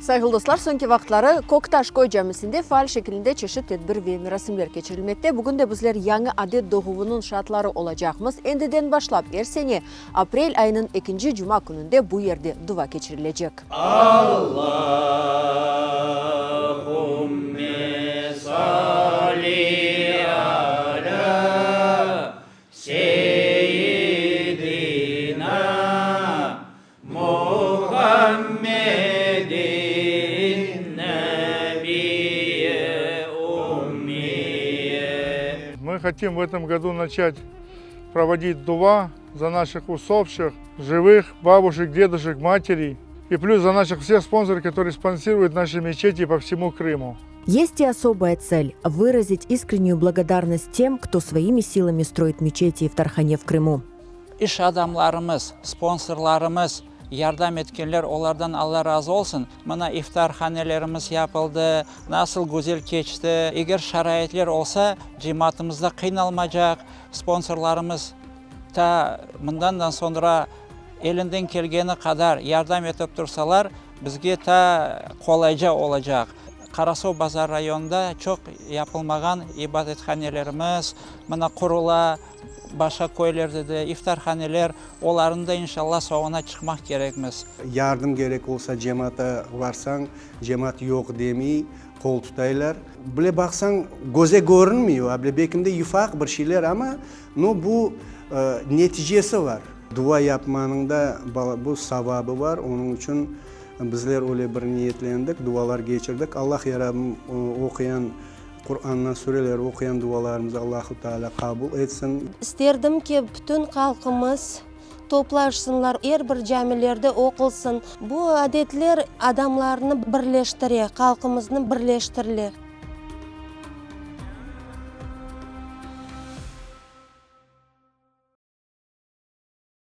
Sayğılı dostlar, soñki vaqıtları Köktaş köy camisinde faal şekilinde çeşit tedbir ve merasimler keçirilmekte. Bugün de bizler yañı adet doğuvınıñ şaatları olacaqmız. Endiden başlap er sene aprel ayınıñ ekinci cuma kününde bu yerde duva keçirilecek. Allahümme salli alâ seyyidina Muhammedin nebiye ummiye. Мы хотим в этом году начать проводить дуа за наших усопших, живых, бабушек, дедушек, матерей. И плюс за наших всех спонсоров, которые спонсируют наши мечети по всему Крыму. Есть и особая цель – выразить искреннюю благодарность тем, кто своими силами строит мечети в Тархане в Крыму. İş adamlarımız, sponsorlarımız yardım etkenler, olardan Alla razı olsun. Mına iftarhanelerimiz yapıldı, nasıl güzel keçti. Eger şaraitler olsa, cemaatımız da qıynalmacaq, sponsorlarımız ta mından da soñra elinden kelgeni qadar yardım etip tursalar, bizge ta qolayca olacaq. Qarasuvbazar rayonında çoq yapılmağan ibadethanelerimiz mına qurula. Başqa köylerde de iftarhaneler, olarnı da inşallah soñuna çıqmaq kerekmiz. Yardım kerek olsa cemaata varsañ, cemaat yoq demey, qol tutaylar. Bile baqsañ, köze körünmey, a bile belki de yufaq bir şeyler, amma no bu neticesi bar. Dua yapmanıñ da bu savabı bar, onıñ içün bizler öyle bir niyetlendik, dualar keçirdik. Allah ya Rabbim oquyan Qurandan sureler oquyan dualarımızı Allahu Teala qabul etsin. İsterdim ki, bütün halqımız toplaşsınlar, er bir camilerde oqulsın. Bu adetler adamlarnı birleştire, halqımıznı birleştirile.